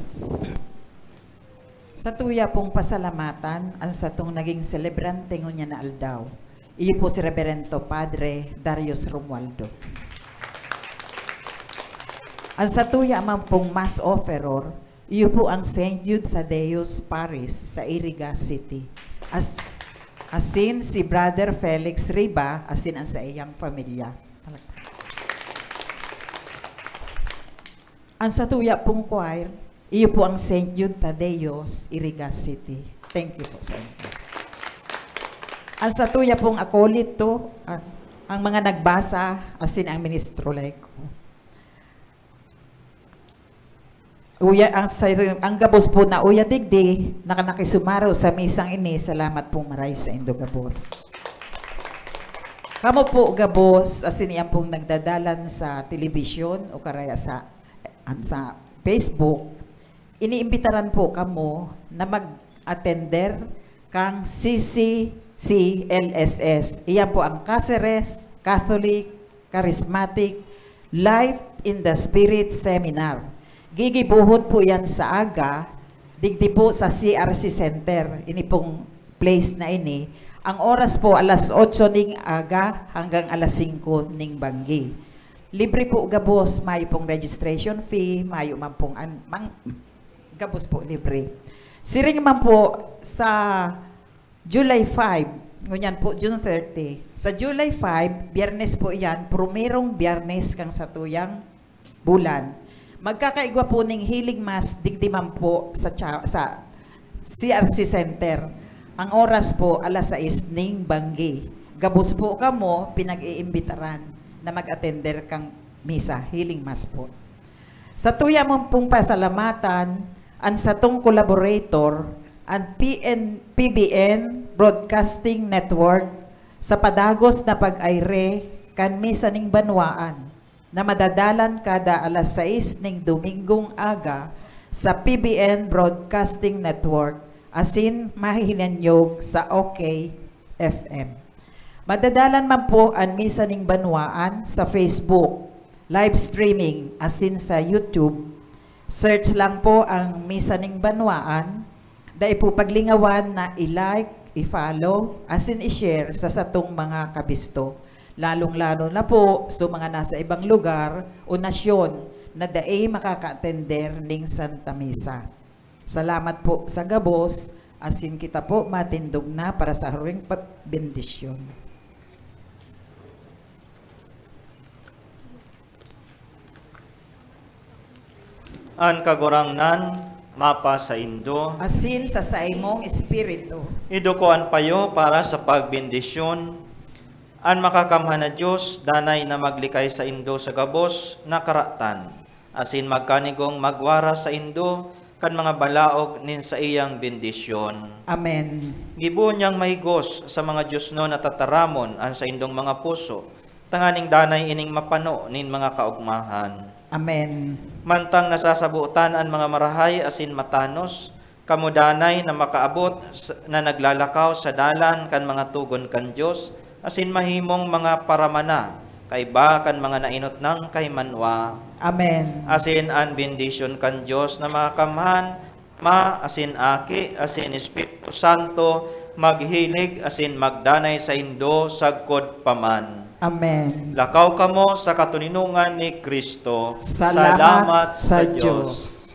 Sa tuya pong pasalamatan, ang satong naging selebrante ngunyan na aldaw, iyo po si Reberendo Padre Darius Romualdo. Ang satuya man pong mass offeror, iyo po ang Saint Jude Thaddeus Parish sa Iriga City. As, asin si Brother Felix Riba, asin ang saiyang pamilya. Ang satuya pong choir, iyo po ang Saint Jude Thaddeus, Iriga City. Thank you po sa inyo. Ang satuya pong akolito, ah, ang mga nagbasa, asin ang ministro leko. Uya, ang, sa, ang gabos po na uya digdi, nakanakisumaro sa misang ini, salamat pong maray sa indo gabos. Kamo po gabos, asin iyan pong nagdadalan sa telebisyon o karaya sa, um, sa Facebook, iniimbitaran po kamo na mag-attender kan C C C L S S. Iyan po ang Caceres Catholic Charismatic Life in the Spirit Seminar. Gigibohon po yan sa aga, digdi po sa C R C Center. Ini pong place na ini. Ang oras po, alas otso ning aga hanggang alas singko ning banggi. Libre po gabos, mayo pong registration fee, mayo man pong an-, mang-, gabos po, libre. Siring man po sa July five, ngunyan po, June thirty. Sa July five, Biyernes po iyan, primerong Biyernes kan satuyang bulan. Magkakaigwa po ning healing mass digdi man po sa cha-, sa C R C Center. Ang oras po, alas sais ning banggi. Gabos po kamo pinag-iimbitaran na mag-attender kan misa, healing mass po. Sa tuya man pong pasalamatan, an satong collaborator, an P N, P B N Broadcasting Network, sa padagos na pag-aire kan Misa nin Banwaan, na madadalan kada alas sais nin Domingong aga sa P B N Broadcasting Network, asin mahihinanyog sa OK F M. Madadalan man po an Misa nin Banwaan sa Facebook, live streaming, asin sa YouTube. Search lang po ang Misa nin Banwaan. Dai po paglingawan na i-like, i-follow, asin i-share sa satong mga kabisto, lalong-lalo na po sa mga nasa ibang lugar o nasyon na dai makaka-attender ning Santa Misa. Salamat po sa gabos, asin kita po matindog na para sa haring pa-, bendisyon. An Kagurangnan mapasaindo. Asin sa saimong espiritu. Iduko an payo para sa pagbendisyon. An Makakamhan na Dios, danay na maglikay saindo sa gabos na karatan, asin magkanigong magwara saindo kan mga balaog nin saiyang bendisyon. Amen. Gibohon niyang mahigos sa mga diosnon na tataramon an saindong mga puso, tanganing danay ining mapano nin mga kaogmahan. Amen. Mantang nasasabotan an mga marahay asin matanos, kamo danay na makaabot s-, na naglalakaw sa dalan kan mga togon kan Dios, asin mahimong mga paramana, kaiba kan mga naenot nang kahimanwa. Amen. Asin an bendisyon kan Dios na Makakamhan, Ama, asin Aki, asin Espiritu Santo, maghilig asin magdanay saindo sagkod pa man. Amen. Lakaw kamo sa katoninongan ni Cristo. Salamat sa Dios.